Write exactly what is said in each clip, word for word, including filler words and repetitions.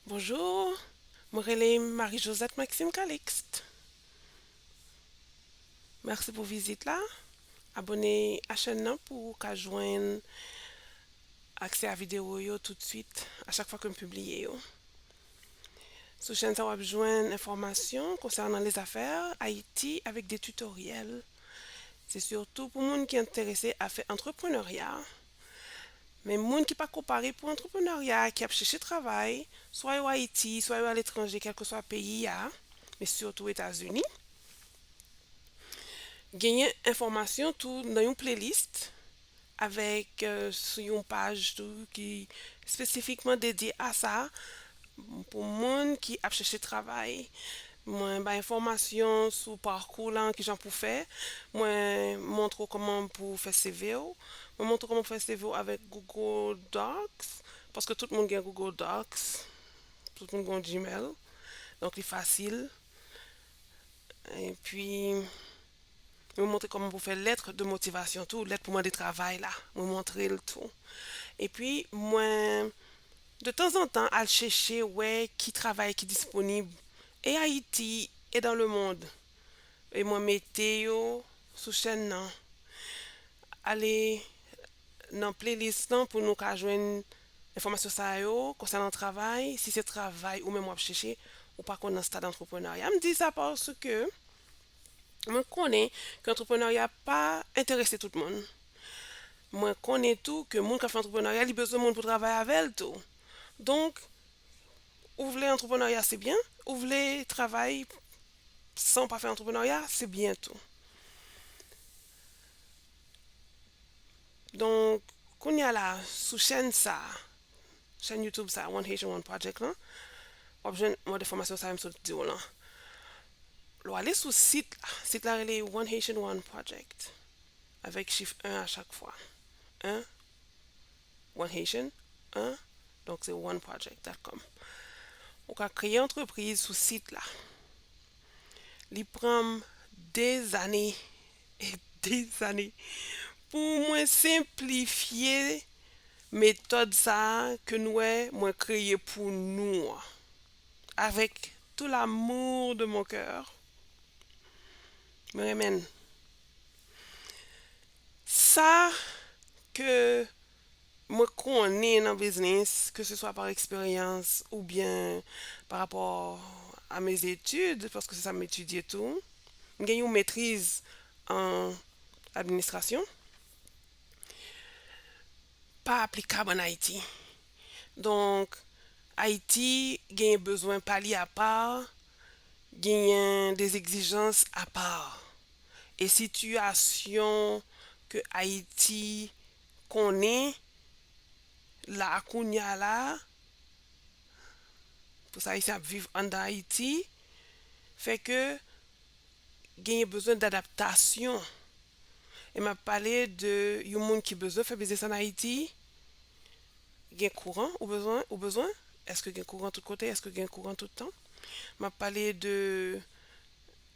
Bonjou, mwen rele Marie Josette Maxime Calixte. Mèsi pou vizit la. Abòne a chèn nan pou w ka jwenn aksè a videyo yo toutswit a chak fwa ke m pibliye yo. Sou chèn sa w ap jwenn enfòmasyon konsènan lèzafè Ayiti avèk de titoryèl. Se sitou pou moun ki enterese a fè antreprenarya. Men moun ki pako pare pou antreprenarya, ki ap chèche travay, swa yo Ayiti, swa yo aletranje, kèlkeswa peyi a, men sitou Etazini. Genyen enfòmasyon tou nan yon playlist avèk, euh, sou yon paj tou ki espesifikman dedye a sa, pou moun ki ap chèche travay. Mwen bay enfòmasyon sou pakou la, kijan pou fè. Mwen montre w kòman pou fè C V w. Mwen montre w kòman pou fè C V w avèk Google Docs, paske tout moun gen Google Docs. Tout moun gen Gmail. Donk, li fasil. Epi, mwen montre kòman pou fè lèt de motivasyon tou, lèt pou mande travay la. Mwen montre l tou. Epi, mwen, de tanzantan, al chèche wè ki travay ki disponib, e Ayiti, e dans le monde. E mwen mete yo sou chèn nan. Ale nan playlist lan pou nou ka jwenn enfòmasyon sa yo konsènan travay. Si se travay ou menm w ap chèche, ou pa konn nan stad antreprenarya. M di sa paske mwen konnen ke antreprenarya pa enterese tout moun. Mwen konnen tou ke moun k ap fè antreprenarya, li bezwen moun pou travay avè l tou. Donk, ou vle antreprenarya, se byen. Ou vle travay san w pa fè antreprenarya, se byen tou. Donk, kounye a la, sou chèn sa, chèn YouTube sa, One Haitian One Project lan, w ap jwenn mòd enfòmasyon sa yo m sot di w lan. Lè w ale sou sit la, sit la rele One Haitian One Project, avèk chif en a chak fwa. En, One Haitian, en, donk se one project dot com. Ou ka kreye antrepriz sou sit la. Li pran m dezane e dezane pou mwen senplifye metòd sa a ke nou wè mwen kreye pou nou an. Avec tout l'amour de mon cœur, mwen renmen l. Sa ke mwen konnen nan biznis, ke se swa pa eksperyans oubyen pa rapò a mes études, paske se sa m etidye tou. M gen yon metriz an administrasyon. Pa aplikab ann Ayiti. Donk, Ayiti genyen bezwen pa li apa, genyen de egzijans apa. E sitiyasyon ke Ayiti konnen la kounye a la, pou sa Ayisyen ap viv anndan Ayiti, fè ke genyen bezwen dadaptasyon. E m ap pale de yon moun ki bezwen fè biznis ann Ayiti, gen kouran ou bezwen, ou bezwen? Èske gen kouran tout kote? Èske gen kouran tout tan? M ap pale de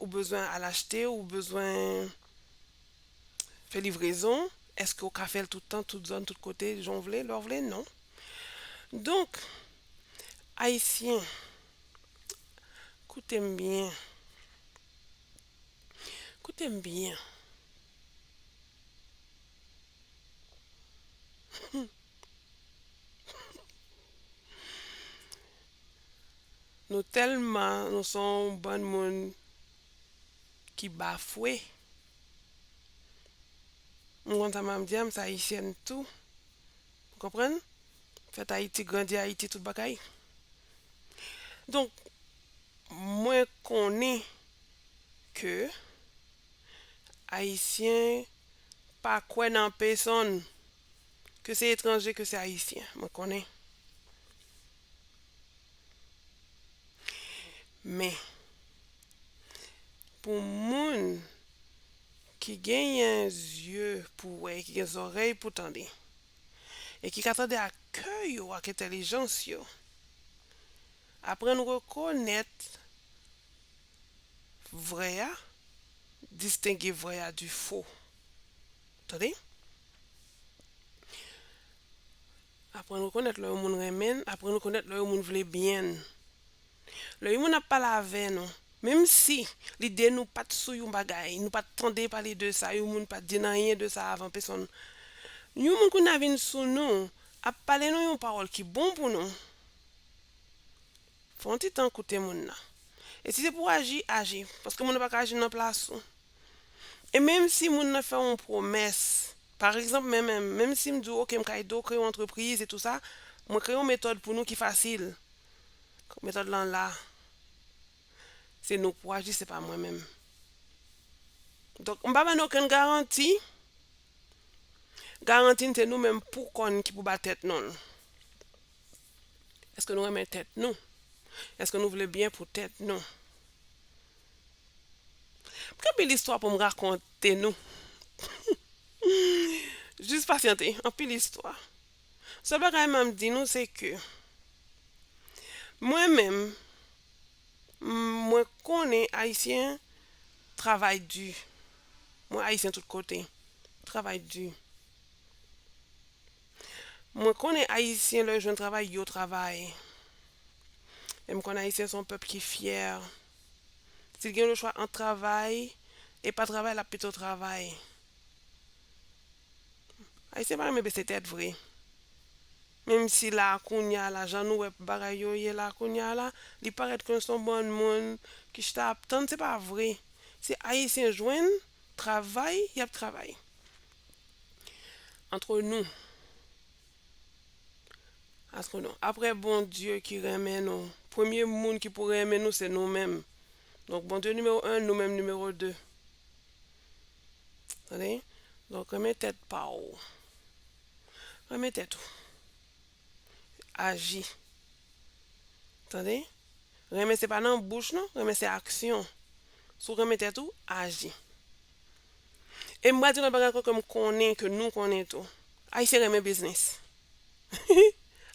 ou bezwen al achte, ou bezwen fè livrezon, èske w ka fè l tout tan, tout zòn, tout kote, jan w vle, lè w vle? Non. Donk, Ayisyen, koute m byen. Koute m byen. Nou tèlman, nou se yon bann moun ki bafwe. M konn sa m ap di a, m se ayisyèn tou. Ou konprann? Fèt Ayiti, grandi Ayiti, tout bagay. Donk, mwen konnen ke Ayisyen pa kwè nan pèsonn, ke se etranje, ke se ayisyen, mwen konnen. Men, pou moun ki genyen zye pou wè, ki gen zòrèy pou tande, e ki ka tande ak kè yo, ak entèlijans yo, aprann rekonèt vrè a, distenge vrè a di fo. Tande? Aprann rekonèt lè yon moun renmen n, aprann rekonèt lè yon moun vle byen n. Lè yon moun ap pale avè nou, menm si lide nou pa t sou yon bagay, nou pa t tande pale de sa, yon moun pa t di n anyen de sa avan, pèsonn. Yon moun kounye a vin sou nou, ap pale nou yon pawòl ki bon pou nou. Fè yon ti tan koute moun nan. E si se pou aji, aji. Paske moun nan pa ka aji nan plas ou. E menm si moun nan fè yon pwomès, pa egzanp, mwen menm, menm si m di w, "Ok, m ka ede w kreye yon antrepriz e tou sa," mwen kreye yon metòd pou nou ki fasil. Metòd lan la. Se nou pou aji, se pa mwen menm. Donk, m pa ba nou okenn garanti. Garanti n se nou menm pou kò n ki pou ba tèt nou l. Èske nou renmen tèt nou? Èske nou vle byen pou tèt nou? M gen anpil istwa pou m rakonte nou. Jis pasyante, anpil istwa. Sèl bagay m ap di nou, se ke mwen menm, m, mwen konnen Ayisyen travay di. Mwen Ayisyen tout kote. Travay di. Mwen konnen Ayisyen, lè yo jwenn travay, yo travay. E m konnen Ayisyen se yon pèp ki fyè. Si l gen lechwa ant travay e pa travay, l ap pito travay. Ayisyen pa renmen bese tèt vre. Menm si la kounye a la, jan nou wè bagay yo ye la kounye a la, li parèt ke se yon bann moun ki chita ap tann, se pa vre. Si Ayisyen jwenn travay, y ap travay. Antre nou. Antre nou. Apre Bondye ki renmen nou, premye moun ki pou renmen nou, se nou menm. Donk, Bondye nimewo en, nou menm nimewo de. Tande? Donk, renmen tèt pa w. Renmen tèt ou. Aji. Tande? Renmen se pa nan bouch non, renmen se aksyon. Si w renmen tèt ou, aji. E m pral di nou yon bagay ankò ke m konnen, ke nou konnen tou. Ayisyen renmen biznis.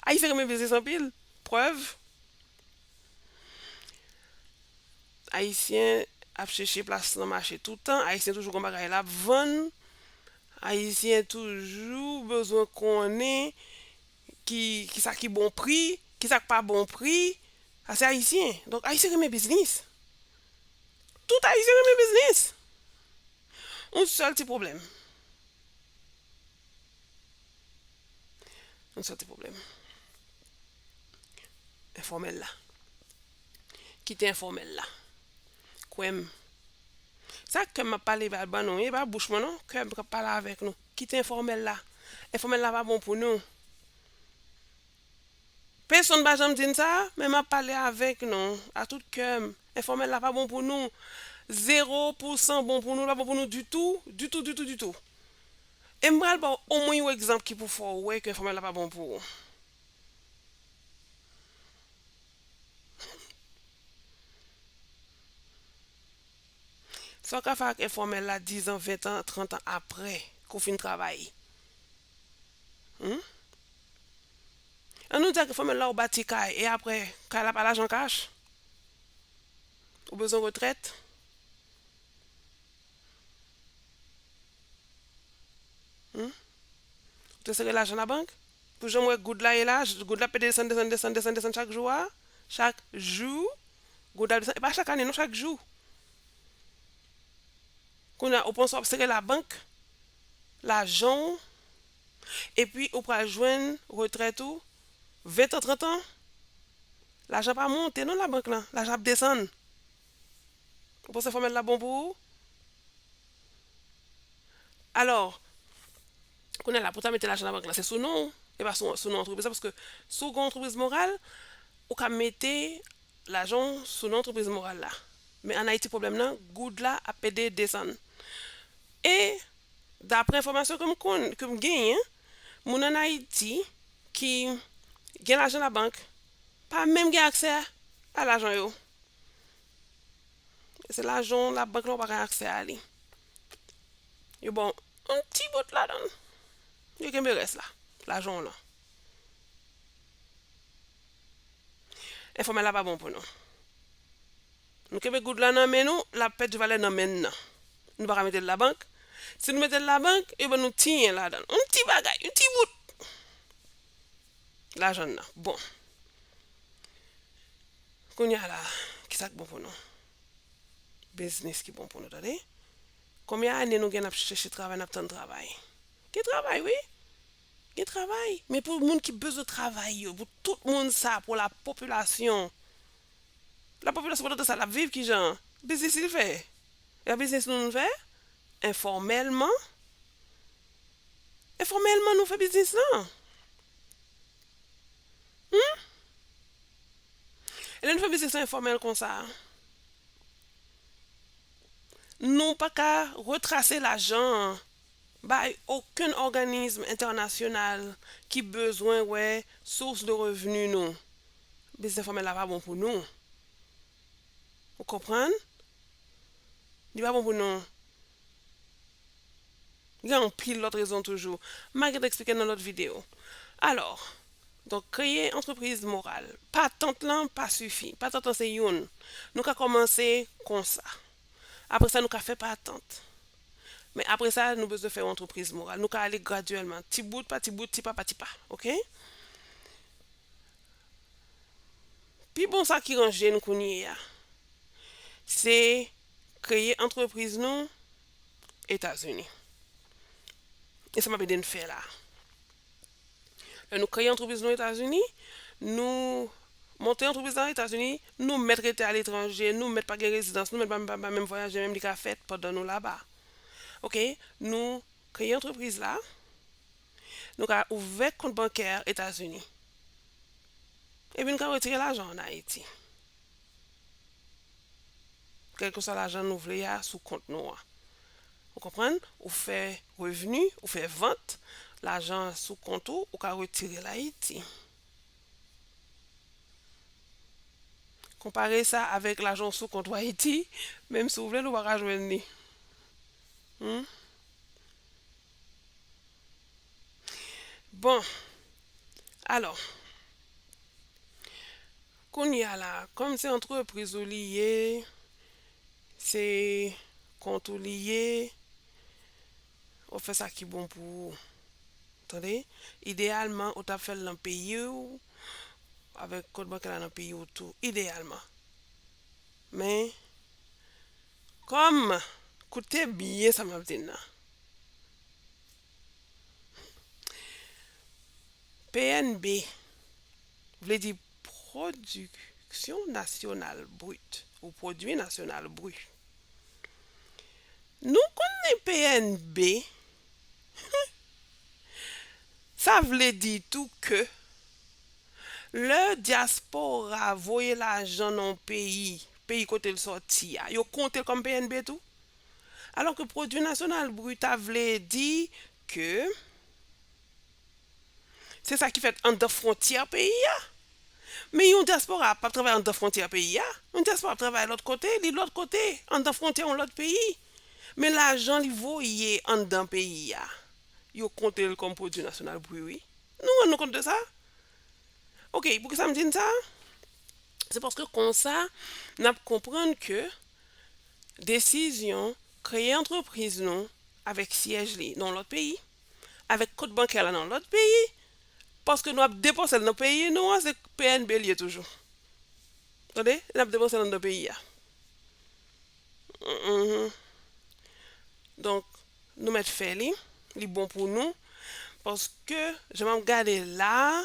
Ayisyen renmen biznis anpil. Prèv, Ayisyen ap chèche plas nan mache toutan. Ayisyen toujou gon bagay l ap vann. Ayisyen toujou bezwen konnen ki, ki sa ki bon pri, ki sa k pa bon pri. Sa se Ayisyen. Donk, Ayisyen renmen biznis. Tout Ayisyen renmen biznis. Yon sèl ti pwoblèm. Yon sèl ti pwoblèm. Enfòmèl la. Kite enfòmèl la. Kwè m. Sa kè m ap pale ba, ban nou, e pa bouch mwen non, kè m k ap pale avèk nou. Kite enfòmèl la. Enfòmèl la pa bon pou nou. Pèsonn pa janm di n sa, men m ap pale avèk nou, a tout kè m. Enfòmèl la pa bon pou nou. Zewo pou san bon pou nou, li pa bon pou nou ditou, ditou, ditou, ditou. E m pral ba w omwen yon egzanp ki pou fè w wè ke enfòmèl la pa bon pou ou. Sa w ka fè ak enfòmèl la diz an, ven an, trant an apre ke w fin travay? Hmm? An nou di ak enfòmèl la ou bati kay, e apre, kay la pa lajan kach? Ou bezwen retrèt? Hmm? Ou te sere lajan nan bank? Pou jan m wè goud la ye la, goud la pede desann, desann, desann, desann, desann chak jou a. Chak jou, goud la desann. E pa chak ane non, chak jou. Kounye a, ou panse w ap sere labank, lajan w, epi ou pral jwenn retrèt ou, ven an, trant an, lajan pa monte non labank lan, lajan ap desann. Ou panse enfòmèl la bon pou ou? Alò, kounye a la, pou ta mete lajan nan bank la, se sou non w, e pa sou, sou non antrepriz la, paske si w gen yon antrepriz moral, ou ka mete lajan w sou non antrepriz moral la. Men ann Ayiti, pwoblèm nan, goud la ap pede desann. E, dapre enfòmasyon ke m konn, ke m genyen, moun ann Ayiti ki gen lajan labank, pa menm gen aksè a lajan yo. Se lajan w labank la, ou pa gen aksè a li. Yo ba w yon ti bout ladan l. Yo kenbe rès la. Lajan w lan. Enfòmèl la pa bon pou nou. Nou kenbe goud la nan men nou, l ap pèdi valè nan men n nan. Nou pa ka mete l labank. Si nou mete l labank, yo ban nou tiyen ladan l. Yon ti bagay, yon ti bout. Lajan nan. Bon. Kounye a la, ki sa k bon pou nou? Biznis ki bon pou nou, tande? Konbyen ane nou gen ap chèche travay, n ap tann travay? Gen travay, wi. Gen travay. Men pou moun ki bezwen travay yo, pou tout moun sa, pou la popilasyon. La popilasyon pandan tan sa l ap viv, kijan? Biznis li fè. E biznis nou, nou fè? Enfòmèlman. Enfòmèlman, nou fè biznis lan. Hmm? E lè nou fè biznis lan enfòmèl konsa, nou pa ka retrase lajan an bay okenn òganis entènasyonal ki bezwen wè sous de revni nou. Biznis enfòmèl la pa bon pou nou. Ou konprann? Li pa bon pou nou. Gen anpil lòt rezon toujou. M a gentan eksplike nan lòt videyo. Alò, donk, kreye antrepriz moral. Patant lan pa sifi. Patant lan se youn. Nou ka kòmanse konsa. Apre sa, nou ka fè patant. Men apre sa, nou bezwen fè yon antrepriz moral. Nou ka ale gradyèlman, ti bout pa ti bout, ti pa pa ti pa. Oke? Pi bon sa ki ranje n kounye a, se kreye antrepriz nou Etazini. E sa m ap ede n fè la. Lè nou kreye antrepriz nou Etazini, nou monte antrepriz la Etazini, nou mèt rete aletranje, nou mèt pa gen rezidans, nou mèt pa, pa, pa menm vwayaje, menm li ka fèt pandan nou laba. Oke, nou kreye antrepriz la, nou ka ouvè kont bankè Etazini. Epi n ka retire lajan ann Ayiti. Kèlkeswa lajan nou vle a sou kont nou an. Ou konprann? Ou fè revni, ou fè vant, lajan an sou kont ou, ou ka retire l Ayiti. Konpare sa avèk lajan w sou kont ou Ayiti, menm si w vle l, ou pa ka jwenn li. Hmm? Bon, alò, kounye a la, kòm se antrepriz ou li ye, se kont ou li ye, ou fè sa ki bon pou ou. Tande? Ideyalman, ou t ap fè l nan peyi w, avèk kont bankè la nan peyi w tou, ideyalman. Men, kòm, koute byen sa m ap di n nan. P N B vle di pwodiksyon nasyonal brit, ou pwodui nasyonal bri. Nou konnen P N B, sa vle di tou ke lè dyaspora voye lajan nan yon peyi, peyi kote l sòti a, yo konte l kòm P N B tou. Alò ke pwodui nasyonal bri ta vle di ke se sa ki fèt anndan fwontyè peyi a. Men yon dyaspora p ap travay anndan fwontyè peyi a. Yon dyaspora ap travay lòt kote, li lòt kote, anndan fwontyè yon lòt peyi. Men lajan li voye anndan peyi a, yo konte l kòm pwodui nasyonal bri, wi. Nou rann nou kont de sa? Oke, poukisa m di n sa? Se paske konsa, n ap konprann ke desizyon kreye antrepriz nou avèk syèj li nan yon lòt peyi, avèk kont bankè la nan yon lòt peyi, paske nou ap depanse l nan peyi nou an, se P N B l ye toujou. Tande? N ap depanse l anndan peyi a. Mhm. Donk, nou mèt fè li, li bon pou nou, paske jan m ap gade la,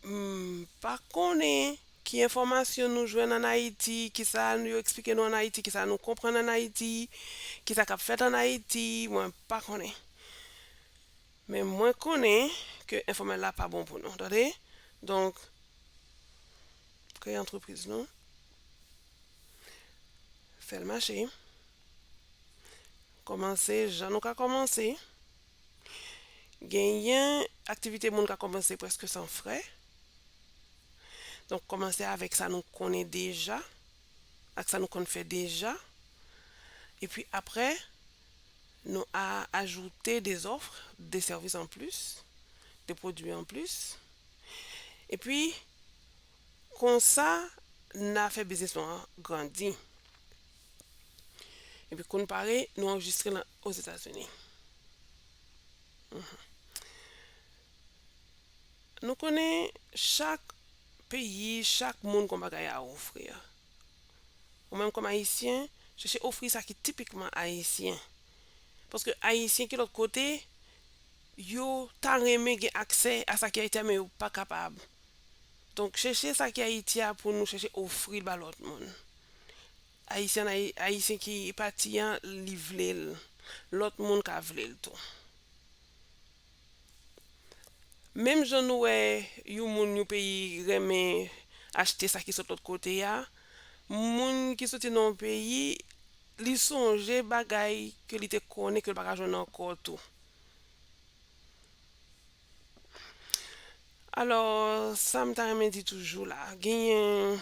m pa konnen ki enfòmasyon nou jwenn ann Ayiti, kisa yo eksplike nou ann Ayiti, kisa nou konprann ann Ayiti, kisa k ap fèt ann Ayiti, mwen pa konnen. Men mwen konnen ke enfòmèl la pa bon pou nou, tande? Donk, kreye antrepriz nou, fè l mache, kòmanse jan nou ka kòmanse. Genyen aktivite moun ka kòmanse prèske san frè. Donk, kòmanse avèk sa nou konnen deja, ak sa nou konn fè deja. Epi aprè, nou a ajoute de zòf, de sèvis an plis, de pwodui an plis. Epi, konsa, n a fè biznis nou an grandi. Epi, kou n pare, nou anrejistre l Ozetazini. Mhm. Nou konnen chak peyi, chak moun gon bagay a ofri. Ou menm kòm Ayisyen, chèche ofri sa ki tipikman ayisyen. Paske Ayisyen ki lòt kote, yo ta renmen gen aksè a sa ki Ayiti a, men yo pa kapab. Donk, chèche sa ki Ayiti a pou nou chèche ofri l ba lòt moun. Ayisyen, Ayi- Ayisyen ki pati an, li vle l. Lòt moun ka vle l tou. Menm jan nou wè yon moun yon peyi renmen achte sa ki sot lòt kote a, moun ki soti nan yon peyi, li sonje bagay ke li te konnen ke l pa ka jwenn ankò tou. Alò, sa m ta renmen di toujou la, genyen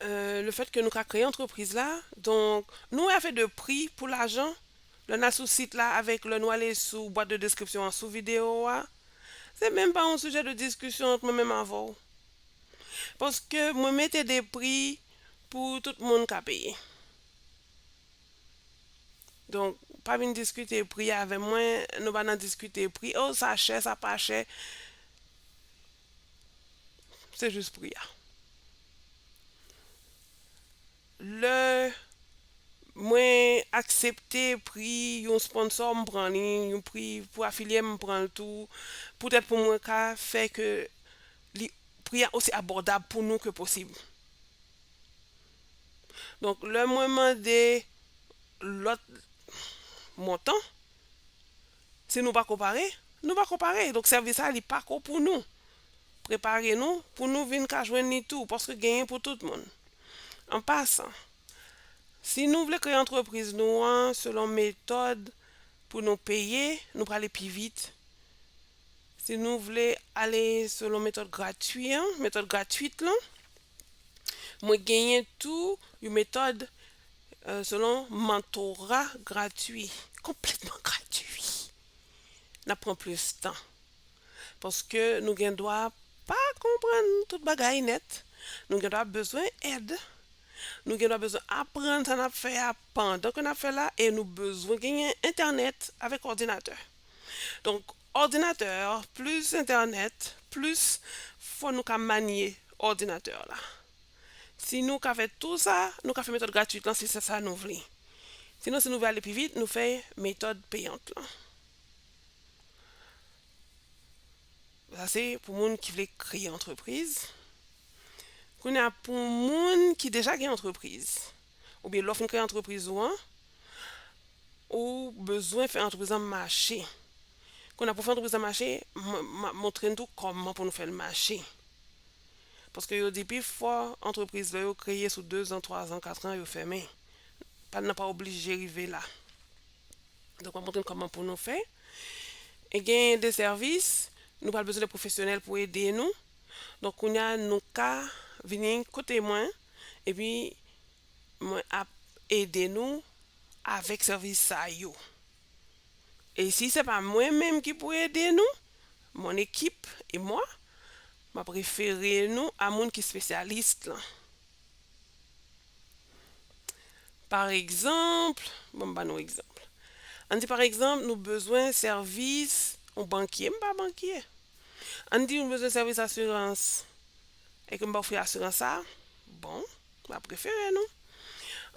euh, le fait que nou ka kreye antrepriz la, donk, nou wè afè de pri pou lajan, lè n al sou sit la avèk lè nou ale sou bwat de deskripsyon an sou videyo a, se menm pa yon sijè de diskisyon ant mwen menm avè w. Paske mwen mete de pri pou tout moun ka peye. Donk, pa vin diskite pri avè mwen, nou pa nan diskite pri, oh, sa chè, sa pa chè. Se jis pri a. Lè mwen aksepte pri yon sponsò, m pran li, yon pri pou afilye m, m pran l tou, poutèt pou mwen ka fè ke li, pri a osi abòdab pou nou ke posib. Donk, lè mwen mande lòt montan, si nou pa ko pare, nou pa ko pare. Donk, sèvis sa, li pa ko pou nou. Prepare nou pou nou vin ka jwenn li tou, paske genyen pou tout moun. An pasan, si nou vle kreye antrepriz nou an selon metòd pou nou peye, nou prale pi vit. Si nou vle ale selon metòd gratwi an, metòd gratwit lan, mwen genyen tou yon metòd euh, selon mantora gratwi, konplètman gratwi. N ap pran plis tan. Paske nou gen dwa pa konprann tout bagay nèt. Nou gen dwa bezwen èd. Nou gen dwa bezwen aprann sa n ap fè a pandan ke n ap fè la, e nou bezwen genyen entènèt avèk òdinatè. Donk, òdinatè plis entènèt, plis fò nou ka manye òdinatè la. Si nou ka fè tou sa, nou ka fè metòd gratwit lan si se sa nou vle. Sinon, si nou vle ale pi vit, nou fè metòd peyant lan. Sa se pou moun ki vle kreye antrepriz. Kounye a, pou moun ki deja gen antrepriz, oubyen lè w fin kreye antrepriz ou an, ou bezwen fè antrepriz lan mache. Kounye a, pou fè antrepriz lan mache, m, m ap montre n tou kòman pou nou fè l mache. Paske yo di pifò antrepriz lè yo kreye sou dezan, twazan, katran, yo fèmen. Pa, nan pa oblije rive la. Donk, m ap montre n kòman pou nou fè. E genyen de sèvis, nou pral bezwen de pwofesyonèl pou ede nou. Donk, kounye a, nou ka vini kote mwen, epi mwen ap ede nou avèk sèvis sa yo. E si se pa mwen menm ki pou ede nou, mon équipe et moi, m ap refere nou a moun ki espesyalis lan. Pa egzanp, bon, m ba nou egzanp. Ann di, pa egzanp, nou bezwen sèvis yon bankye. M pa bankye. Ann di, nou bezwen sèvis asirans. E ke m pa ofri asirans sa, bon, m ap refere nou.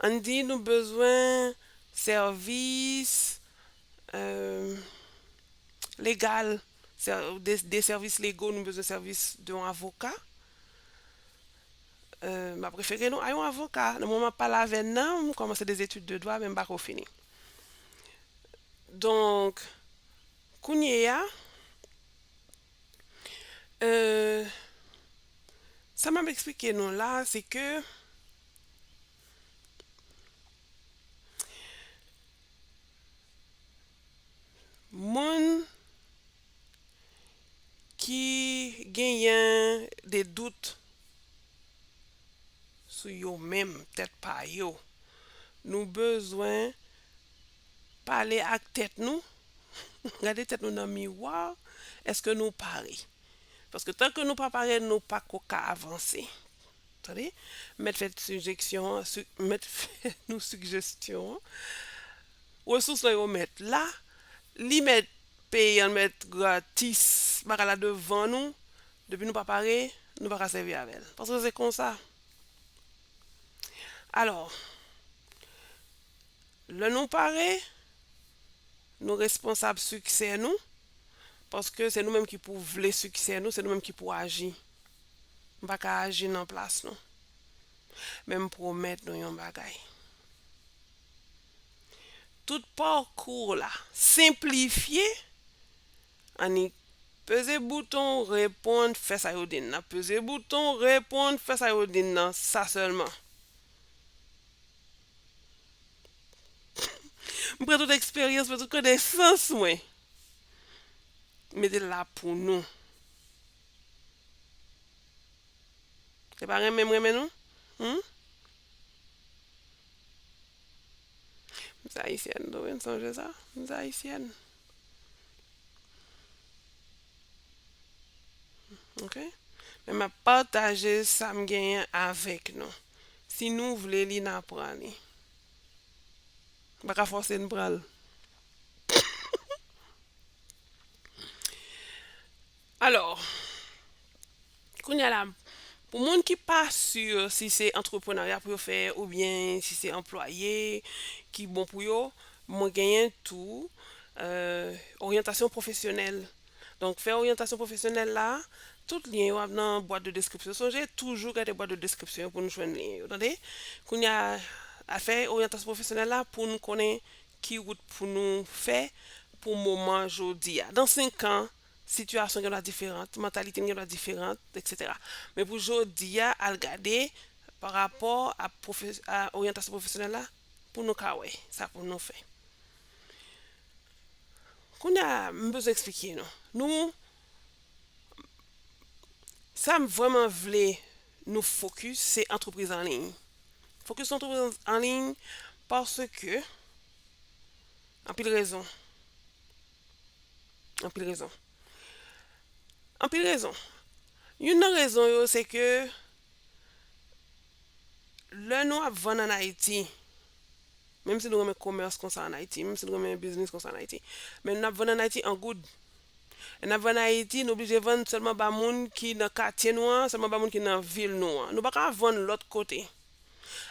Ann di, nou bezwen sèvis, euh, legal, sè-, de, de sèvis lego, nou bezwen sèvis de yon avoka. Euh, m ap refere nou a yon avoka. Nan moman m ap pale avè n nan, m kòmanse des études de droit, men m pa ko fini. Donk, kounye a, euh, sa m ap eksplike nou la, se ke moun ki genyen de dout sou yo menm, tèt pa yo. Nou bezwen pale ak tèt nou, gade tèt nou nan miwa, èske nou pare? Paske tanke nou pa pare, nou pa ko ka avanse. Tande? Mèt fè sijeksyon an, si-, mèt fè nou sijesyon an. Resous lan yo mèt la, li mèt peye an mèt gratis bagay la devan nou, depi nou pa pare, nou pa ka sèvi avè l. Paske se konsa. Alò, lè nou pare, nou responsab siksè nou, paske se nou menm ki pou vle siksè nou, se nou menm ki pou aji. M pa ka aji nan plas nou. Men m pwomèt nou yon bagay. Tout pakou la senplifye, annik peze bouton reponn, fè sa yo di n nan. Peze bouton reponn, fè sa yo di n nan. Sa sèlman. M pran tout eksperyans, m pran tout konesans mwen. M mete l la pou nou. Se pa renmen m renmen nou? Hmm? M se ayisyèn, tou, wi, n sonje sa? M se ayisyèn. Ok? Men m ap pataje sa m genyen avèk nou. Si nou vle li, n a pran li. M pa ka fòse n pran l. Alò, kounye a la, pou moun ki pa si si se antreprenarya pou yo fè oubyen si se anplwaye ki bon pou yo, mwen genyen tou, euh, oryantasyon pwofesyonèl. Donk, fè oryantasyon pwofesyonèl la, tout lyen yo ap nan bwat de deskripsyon. Sonje, toujou gade bwat de deskripsyon yo pou nou jwenn lyen yo, tande? Kounye a, al fè oryantasyon pwofesyonèl la pou nou konnen ki wout pou nou fè pou moman jodi a. Dans senk an, sitiyasyon gen dwa diferan, mantalite n gen dwa diferan, et cetera. Men pou jodi a, al gade pa rapò a pwofes-, a oryantasyon pwofesyonèl la, pou nou ka wè sa pou nou fè. Kounye a, m bezwen eksplike nou. Nou, sa m vrèman vle nou fokis, se antrepriz an liy. Fokis sou antrepriz an liy, paske, anpil rezon. Anpil rezon. Anpil rezon. Youn nan rezon yo, se ke lè nou ap vann ann Ayiti, menm si nou renmen komès konsa ann Ayiti, menm si nou renmen biznis konsa ann Ayiti, men n ap vann ann Ayiti an goud. Lè n ap vann Ayiti, nou oblije vann sèlman ba moun ki nan katye nou an, sèlman ba moun ki nan vil nou an. Nou pa ka vann lòt kote.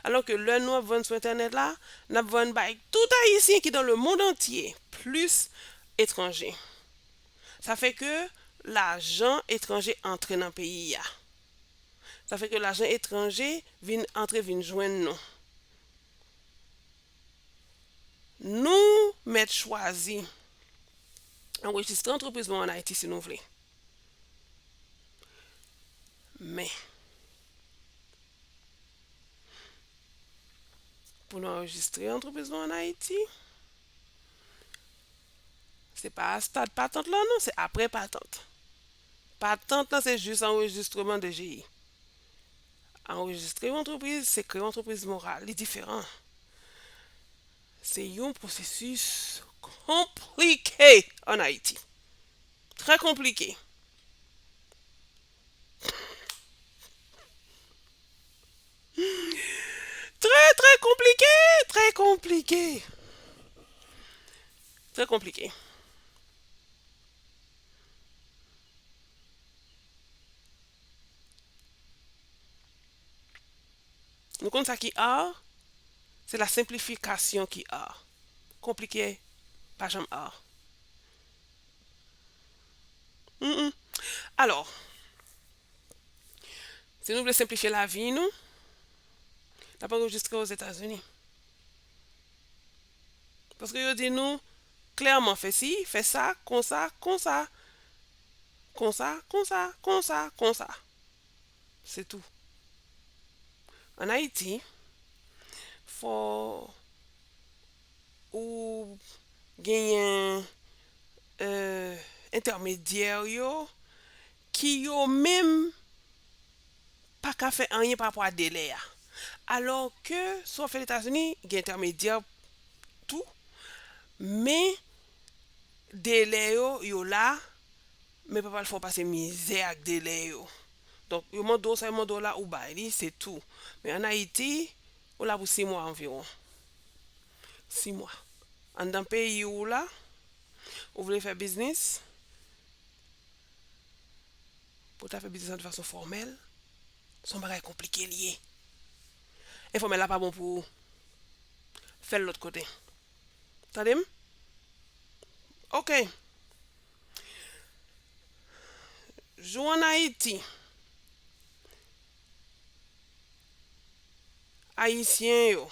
Alò ke lè nou ap vann sou entènèt la, n ap vann bay tout Ayisyen ki dans le monde entier, plis etranje. Sa fè ke lajan etranje antre nan peyi a. Sa fè ke lajan etranje vin antre, vin jwenn nou. Nou mèt chwazi anrejistre antrepriz nou ann Ayiti si nou vle. Men, pou nou anrejistre antrepriz nou ann Ayiti, se pa a stad patant lan non, se apre patant. Patant lan se jis anrejistreman D G I. Anrejistre yon antrepriz, se kreye yon antrepriz moral, li diferan. Se yon pwosesis konplike ann Ayiti. Trè konplike. Trè, trè konplike, trè konplike. Trè konplike. Nou konn sa ki art? Se la senplifikasyon ki art. Konplike pa janm art. Mm, mm. Alò, si nou vle senplifye lavi nou, n ap anrejistre Ozetazini. Paske yo di nou klèman, fè si, fè sa, konsa, konsa. Konsa, konsa, konsa, konsa. Se tou. Ann Ayiti, fò ou genyen, euh, entèmedyè yo, ki yo menm pa ka fè anyen pa rapò a delè a. Alò ke, si w ap fè Etazini, gen entèmedyè tou, men delè yo, yo la, men pa pral fè w pase mizè ak delè yo. Donk, yo mande w sa yo mande w la, ou bay li, se tou. Men ann Ayiti, ou la pou sis mwa anviwon. Sis mwa. Anndan peyi w la, Ou vle fè biznis? Pou w ta fè biznis lan de fason fòmèl, se yon bagay konplike li ye. Enfòmèl la pa bon pou ou. Fè l lòt kote. Tande m? Ok. Jou ann Ayiti, Ayisyen yo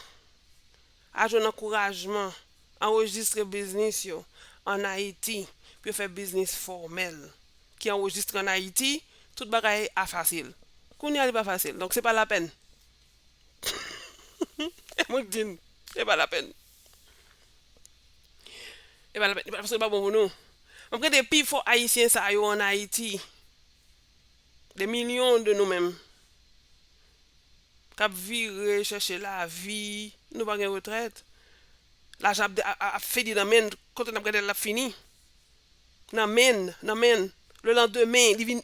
a jwenn ankourajman anrejistre biznis yo ann Ayiti pou yo fè biznis fòmèl ki anrejistre ann Ayiti, tout bagay a fasil. Kounye a li pa fasil, donk se pa lapèn. E mwen k di n, se pa lapèn. E pa lapèn, e pa, paske li pa bon pou nou. M ap gade pifò Ayisyen sa yo ann Ayiti, de milyon de nou menm, k ap vire chèche lavi, nou pa gen retrèt. Lajan ap, ap, ap fini nan men n, kote n ap gade l, l ap fini. Nan men n, nan men n. Le landemen, li vin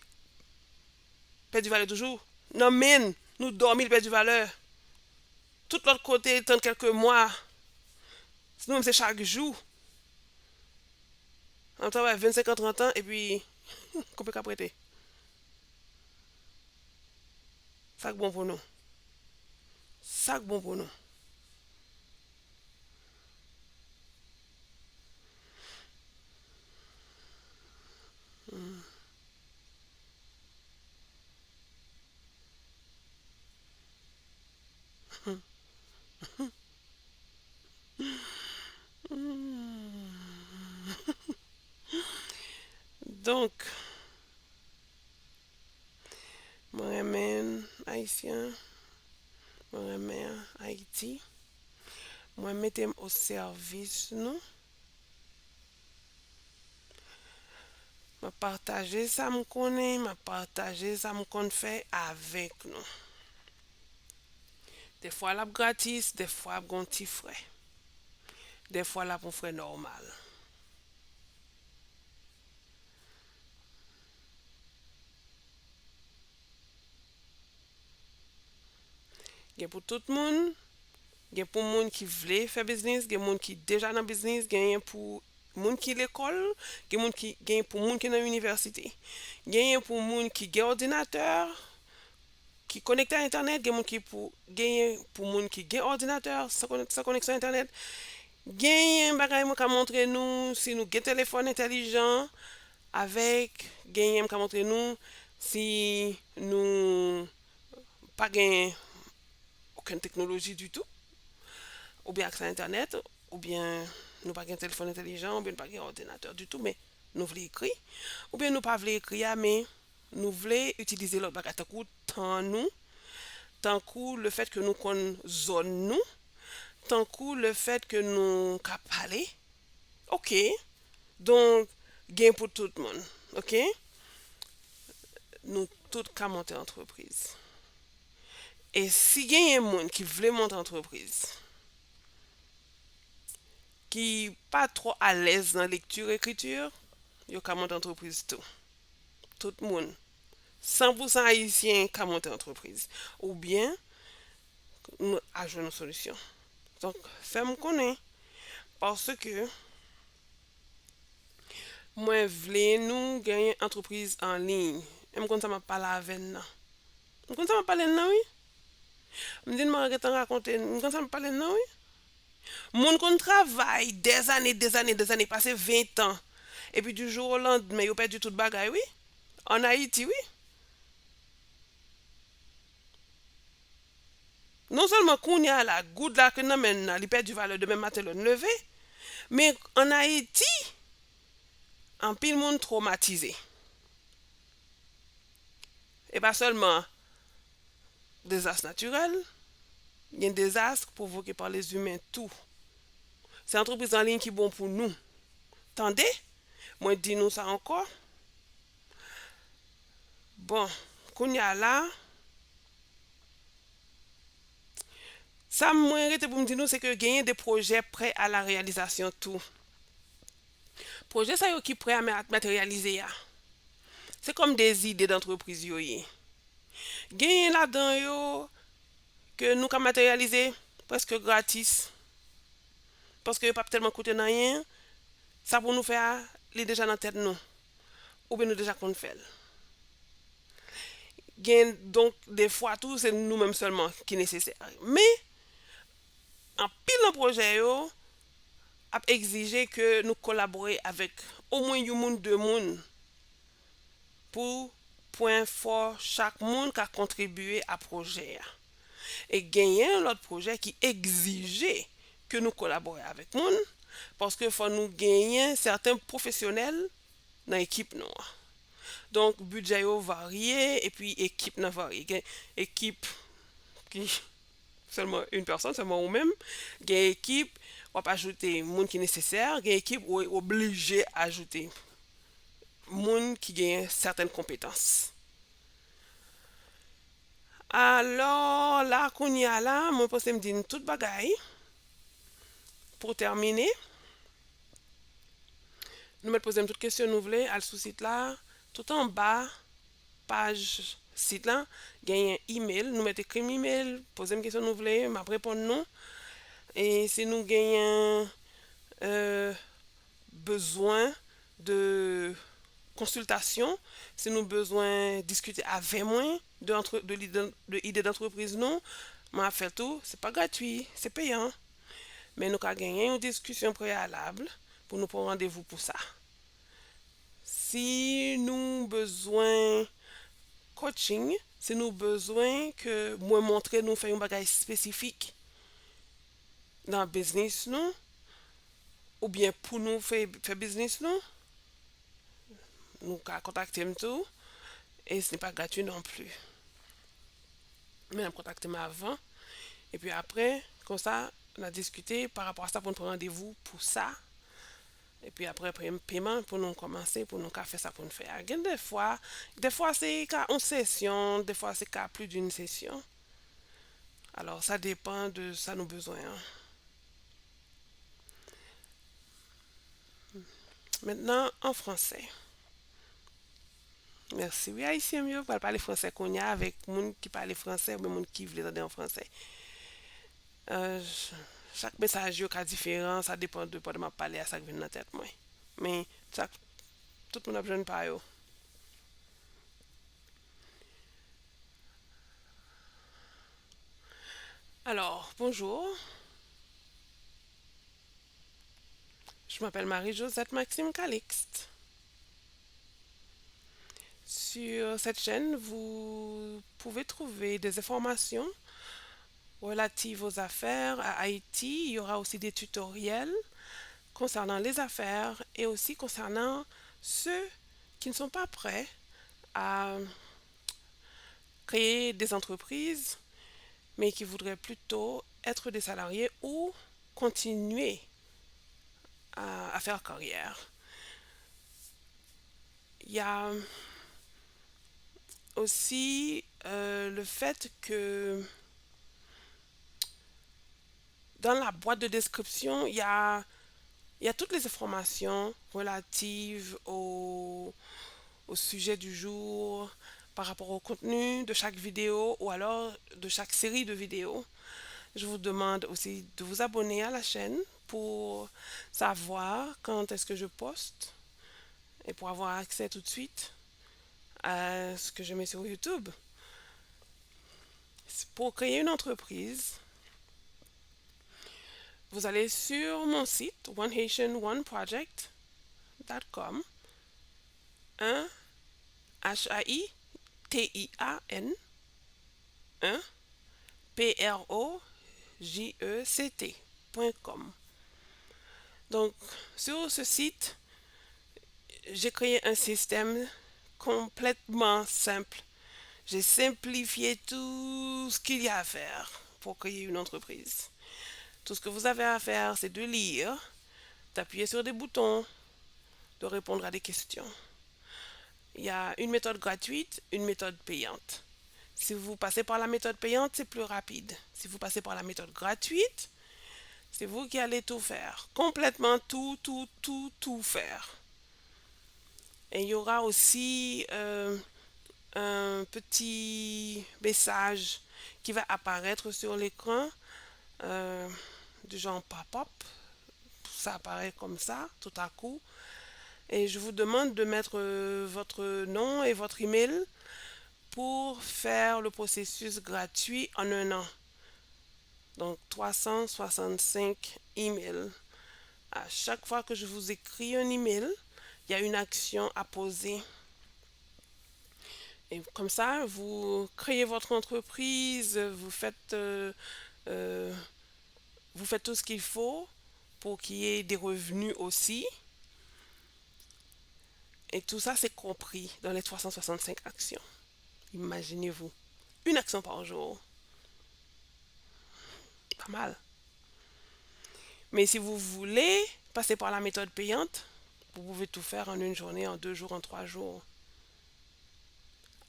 pèdi valè toujou. Nan men n, nou dòmi, li pèdi valè. Tout lòt kote, tann kèlke mwa. Nou menm, se chak jou. N ap travay vennsenk an, trant an, epi, konbe k ap rete? Sa k bon pou nou? Sa k bon pou nou? Hmm. Donk, mwen renmen Ayisyen, mwen renmen Ayiti, mwen mete m o sèvis nou. M ap pataje sa m konnen, m ap pataje sa m konn fè avèk nou. Dèfwa l ap gratis, dèfwa ap gon ti frè. Dèfwa l ap yon frè nòmal. Gen pou tout moun, gen pou moun ki vle fè biznis, gen moun ki deja nan biznis, genyen pou moun ki lekòl, gen moun ki, genyen pou moun ki nan inivèsite. Genyen pou moun ki gen òdinatè, ki konekte a entènèt, gen moun ki pou, genyen pou moun ki gen òdinatè san konek-, san koneksyon entènèt. Genyen bagay mwen ka montre nou, si nou gen telefòn entèlijan, avèk, genyen m ka montre nou, si nou pa gen okenn teknoloji ditou, oubyen aksè a entènèt, oubyen nou pa gen telefòn entèlijan, oubyen nou pa gen òdinatè ditou, men nou vle ekri, oubyen nou pa vle ekri a, men nou vle itilize lòt bagay, tankou tan nou, tankou lefèt ke nou konn zòn nou, tankou lefèt ke nou ka pale. Ok. Donk, gen pou tout moun. Ok. Nou tout ka monte antrepriz. E si genyen moun ki vle monte antrepriz, ki pa twò alèz nan lekti, ekriti, yo ka monte antrepriz tou. Tout moun, san pou san ayisyen ka monte antrepriz. Oubyen, nou a jwenn yon solisyon. Donk, fè m konnen, paske mwen vle nou genyen antrepriz an liy. E m konn sa m ap pale avè n nan. M konn sa m ap pale n nan, wi. M di n mwen gentan rakonte n, m konn sa m ap pale n nan, wi. Moun konn travay dèzane, dèzane, dèzane, pase ven an. Epi du jour au lendemain, yo pèdi tout bagay, wi. Ann Ayiti, wi. Non sèlman kounye a la, goud la ke nan men n nan, li pèdi valè demen maten lè n leve, men ann Ayiti, anpil moun twomatize. E pa sèlman dezas natirèl, gen dezas pwovoke pa lezimen tou. Se antrepriz an liy ki bon pou nou. Tande, mwen di nou sa ankò. Bon, kounye a la, sa mwen rete pou m di nou, se ke genyen de pwojè prè a la reyalizasyon tou. Pwojè sa yo ki prè a ma-, materyalize a, se kòm de zide dantrepriz yo ye. Genyen ladan yo ke nou ka materyalize prèske gratis, paske yo p ap tèlman koute n anyen, sa pou nou fè a, li deja nan tèt nou, oubyen nou deja konn fè l. Gen, donk, defwa tou, se nou menm sèlman ki nesesè. Men, anpil nan pwojè yo ap egzije ke nou kolabore avèk omwen yon moun, de moun, pou pwen fò chak moun ka kontribye a pwojè a. E genyen lòt pwojè ki egzije ke nou kolabore avèk moun, paske fò nou genyen sèten pwofesyonèl nan ekip nou an. Donk, bidjè yo varye, epi ekip nan varye. Gen ekip ki sèlman yon pèsòn, sèlman ou menm. Gen ekip, w ap ajoute moun ki nesesè. Gen ekip, ou oblije ajoute moun ki gen sèten konpetans. Alò, la, kounye a la, mwen panse m di n tout bagay. Pou tèmine, nou mèt poze m tout kesyon nou vle, al sou sit la, tout anba paj sit la, genyen email, nou mèt ekri m email, poze m kesyon nou vle, m ap reponn nou. E si nou genyen, euh, bezwen de konsiltasyon, si nou bezwen diskite avè mwen de antre-, de lide, de ide dantrepriz nou, mwen ap fè l tou. Se pa gratwi, se peyan. Men nou ka genyen yon diskisyon preyalab pou nou pran randevou pou sa. Si nou bezwen coaching, si nou bezwen ke mwen montre nou fè yon bagay espesifik nan biznis nou, oubyen pou nou fè, fè biznis nou, nou ka kontakte m tou. E se pa gratwi non pli. Men n ap kontakte m avan. Epi apre, konsa, n a diskite pa rapò a sa pou n pran randevou pou sa. Epi apre pe-, peman pou nou kòmanse, pou nou ka fè sa pou n fè a. Gen defwa, defwa se ka yon sesyon, defwa se ka plis d'une session. Alò, sa depan de sa nou bezwen an. Mentnan, an fransè. Mèsi, wi, ayisyen m yo, pral pale fransè kounye a avèk moun ki pale fransè oubyen moun ki vle tande an fransè. Euh, ch-, chak mesaj yo ka diferan, sa depan de pandan m ap pale a sa k vin nan tèt mwen. Men, chak, tout moun ap jwenn pa yo. Alors, bonjour. Je m'appelle Marie-Josette Maxime Calixte. Sur cette chaîne, vous pouvez trouver des informations relatives aux affaires à Haïti. Il y aura aussi des tutoriels concernant les affaires et aussi concernant ceux qui ne sont pas prêts à créer des entreprises, mais qui voudraient plutôt être des salariés ou continuer à, à faire carrière. Il y a aussi, euh, le fait que dans la boîte de description, il y a, il y a toutes les informations relatives au, au sujet du jour, par rapport au contenu de chaque vidéo ou alors de chaque série de vidéos. Je vous demande aussi de vous abonner à la chaîne pour savoir quand est-ce que je poste et pour avoir accès tout de suite à ce que je mets sur YouTube. Pour créer une entreprise, vous allez sur mon site, one haitian one project dot com, un, H A I T I A N, un, P R O J E C T point com. Donc, sur ce site, j'ai créé un système complètement simple. J'ai simplifié tout ce qu'il y a à faire pour créer une entreprise. Tout ce que vous avez à faire, c'est de lire, d'appuyer sur des boutons, de répondre à des questions. Il y a une méthode gratuite, une méthode payante. Si vous passez par la méthode payante, c'est plus rapide. Si vous passez par la méthode gratuite, c'est vous qui allez tout faire. Complètement tout, tout, tout, tout faire. Et il y aura aussi, euh, un petit message qui va apparaître sur l'écran, euh, du genre pop-up. ça apparaît comme ça, tout à coup. Et je vous demande de mettre euh, votre nom et votre email pour faire le processus gratuit en un an. Donc, trois cent soixante-cinq emails. À chaque fois que je vous écris un email, il y a une action à poser. Et comme ça, vous créez votre entreprise, vous faites, euh, euh, vous faites tout ce qu'il faut pour qu'il y ait des revenus aussi. Et tout ça, c'est compris dans les trois cent soixante-cinq actions. Imaginez-vous, une action par jour. Pas mal. Mais si vous voulez passer par la méthode payante, vous pouvez tout faire en une journée, en deux jours, en trois jours.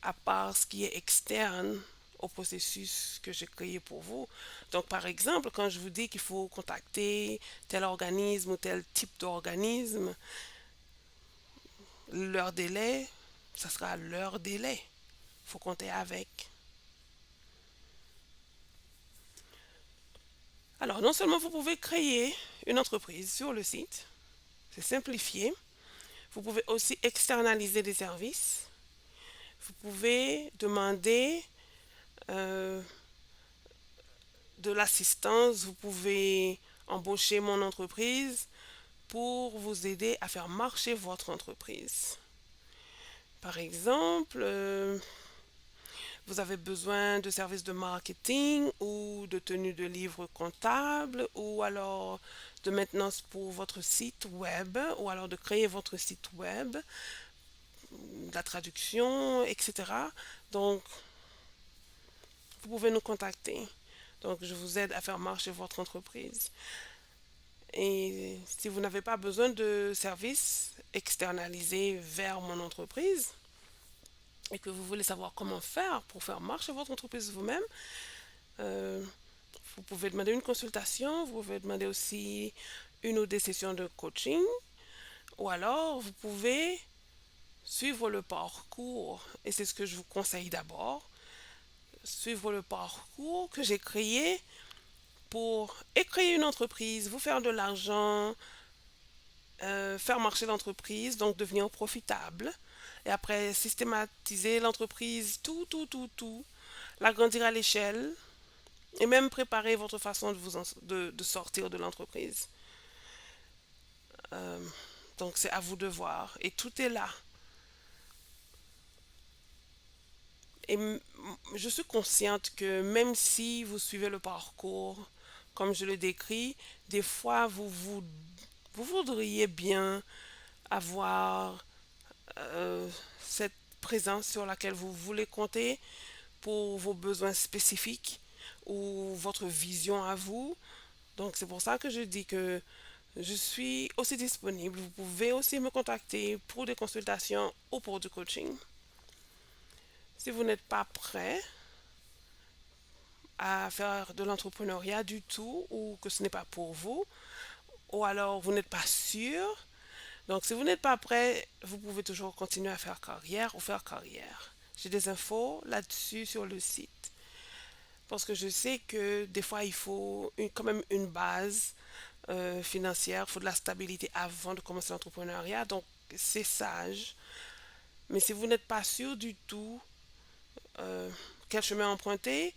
À part ce qui est externe au processus que j'ai créé pour vous. Donc, par exemple, quand je vous dis qu'il faut contacter tel organisme ou tel type d'organisme, leur délai, ça sera leur délai. Faut compter avec. Alors, non seulement vous pouvez créer une entreprise sur le site, c'est simplifié, vous pouvez aussi externaliser des services, vous pouvez demander euh, de l'assistance, vous pouvez embaucher mon entreprise pour vous aider à faire marcher votre entreprise. Par exemple, euh, vous avez besoin de services de marketing ou de tenue de livres comptables ou alors de maintenance pour votre site web ou alors de créer votre site web, de la traduction, et cetera. Donc, vous pouvez nous contacter. Donc, je vous aide à faire marcher votre entreprise. Et si vous n'avez pas besoin de services externalisés vers mon entreprise et que vous voulez savoir comment faire pour faire marcher votre entreprise vous-même, euh, vous pouvez demander une consultation, vous pouvez demander aussi une ou deux sessions de coaching, ou alors vous pouvez suivre le parcours, et c'est ce que je vous conseille d'abord, suivre le parcours que j'ai créé pour et créer une entreprise, vous faire de l'argent, euh, faire marcher l'entreprise, donc devenir profitable, et après systématiser l'entreprise, tout, tout, tout, tout, l'agrandir à l'échelle, et même préparer votre façon de, vous en- de, de sortir de l'entreprise. Euh, donc c'est à vous de voir, et tout est là. Et m- m- je suis consciente que même si vous suivez le parcours comme je le décris, des fois vous, vous, vous voudriez bien avoir euh, cette présence sur laquelle vous voulez compter pour vos besoins spécifiques ou votre vision à vous. Donc c'est pour ça que je dis que je suis aussi disponible. Vous pouvez aussi me contacter pour des consultations ou pour du coaching. Si vous n'êtes pas prêt à faire de l'entrepreneuriat du tout ou que ce n'est pas pour vous, ou alors vous n'êtes pas sûr. Donc, si vous n'êtes pas prêt, vous pouvez toujours continuer à faire carrière ou faire carrière. J'ai des infos là-dessus sur le site. Parce que je sais que des fois, il faut une- quand même une base euh, financière, il faut de la stabilité avant de commencer l'entrepreneuriat. Donc, c'est sage. Mais si vous n'êtes pas sûr du tout euh, quel chemin emprunter,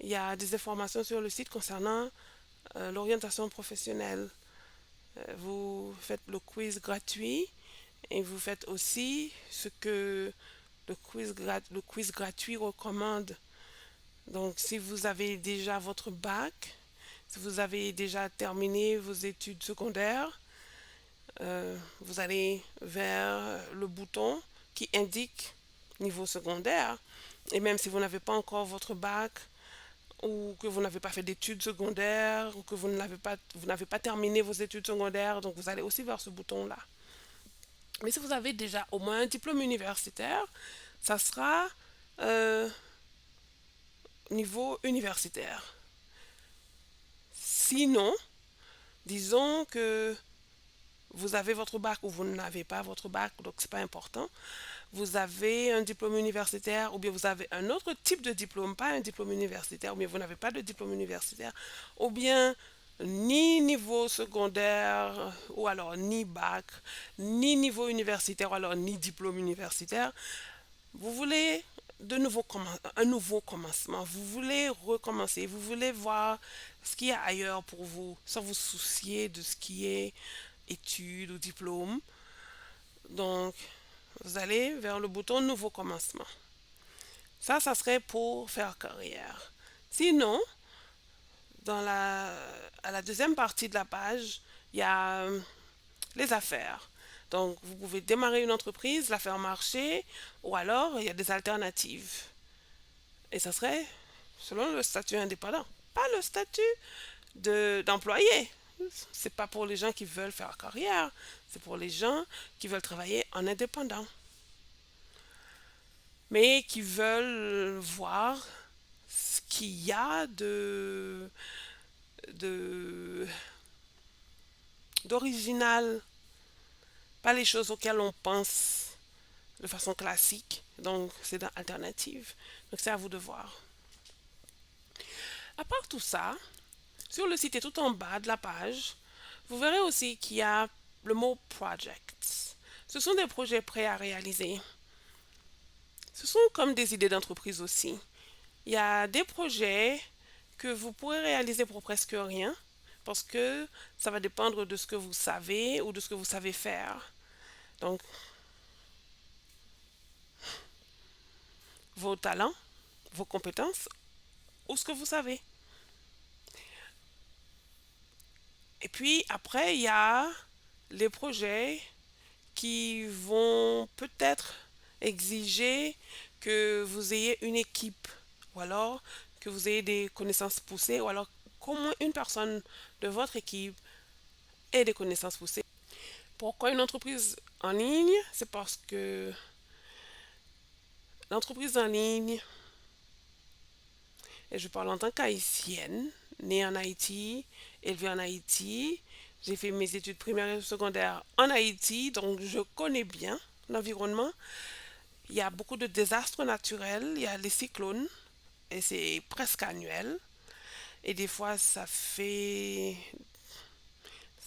il y a des informations sur le site concernant euh, l'orientation professionnelle. Euh, vous faites le quiz gratuit et vous faites aussi ce que le quiz, gra- le quiz gratuit recommande. Donc, si vous avez déjà votre bac, si vous avez déjà terminé vos études secondaires, euh, vous allez vers le bouton qui indique niveau secondaire. Et même si vous n'avez pas encore votre bac, ou que vous n'avez pas fait d'études secondaires, ou que vous n'avez pas, vous n'avez pas terminé vos études secondaires, donc vous allez aussi vers ce bouton-là. Mais si vous avez déjà au moins un diplôme universitaire, ça sera euh, niveau universitaire. Sinon, disons que vous avez votre bac ou vous n'avez pas votre bac, donc c'est pas important. Vous avez un diplôme universitaire ou bien vous avez un autre type de diplôme, pas un diplôme universitaire, ou bien vous n'avez pas de diplôme universitaire, ou bien ni niveau secondaire, ou alors ni bac, ni niveau universitaire, ou alors ni diplôme universitaire, vous voulez de nouveaux commen- un nouveau commencement, vous voulez recommencer, vous voulez voir ce qu'il y a ailleurs pour vous, sans vous soucier de ce qui est études ou diplôme. Donc, vous allez vers le bouton nouveau commencement. Ça, ça serait pour faire carrière. Sinon, dans la, à la deuxième partie de la page, il y a euh, les affaires. Donc, vous pouvez démarrer une entreprise, la faire marcher, ou alors il y a des alternatives. Et ça serait selon le statut indépendant, pas le statut de, d'employé. C'est pas pour les gens qui veulent faire carrière, c'est pour les gens qui veulent travailler en indépendant, mais qui veulent voir ce qu'il y a de, de, d'original, pas les choses auxquelles on pense de façon classique. Donc, c'est dans alternative. Donc, c'est à vous de voir. À part tout ça, sur le site et tout en bas de la page, vous verrez aussi qu'il y a le mot projects. Ce sont des projets prêts à réaliser. Ce sont comme des idées d'entreprise aussi. Il y a des projets que vous pourrez réaliser pour presque rien, parce que ça va dépendre de ce que vous savez ou de ce que vous savez faire. Donc, vos talents, vos compétences ou ce que vous savez. Et puis après, il y a les projets qui vont peut-être exiger que vous ayez une équipe ou alors que vous ayez des connaissances poussées ou alors qu'au moins une personne de votre équipe ait des connaissances poussées. Pourquoi une entreprise en ligne? C'est parce que l'entreprise en ligne, et je parle en tant qu'haïtienne, née en Haïti, élevée en Haïti, j'ai fait mes études primaires et secondaires en Haïti, donc je connais bien l'environnement. Il y a beaucoup de désastres naturels, il y a les cyclones, et c'est presque annuel. Et des fois, ça fait,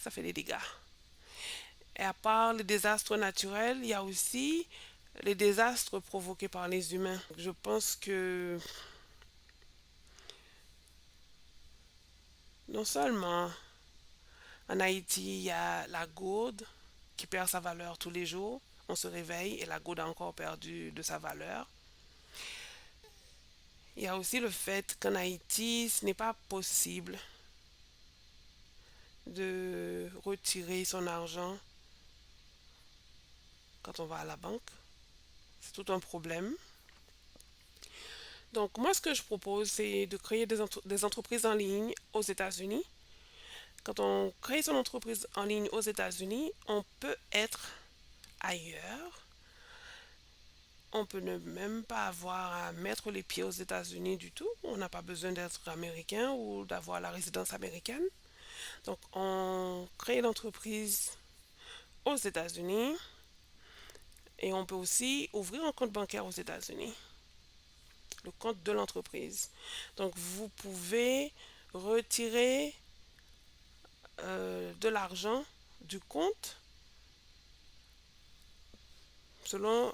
ça fait des dégâts. Et à part les désastres naturels, il y a aussi les désastres provoqués par les humains. Je pense que non seulement en Haïti, il y a la gourde qui perd sa valeur tous les jours, on se réveille et la gourde a encore perdu de sa valeur. Il y a aussi le fait qu'en Haïti, ce n'est pas possible de retirer son argent quand on va à la banque. C'est tout un problème. Donc, moi, ce que je propose, c'est de créer des, entre- des entreprises en ligne aux États-Unis. Quand on crée son entreprise en ligne aux États-Unis, on peut être ailleurs. On peut ne même pas avoir à mettre les pieds aux États-Unis du tout. On n'a pas besoin d'être américain ou d'avoir la résidence américaine. Donc, on crée l'entreprise aux États-Unis et on peut aussi ouvrir un compte bancaire aux États-Unis. Le compte de l'entreprise. Donc, vous pouvez retirer euh, de l'argent du compte selon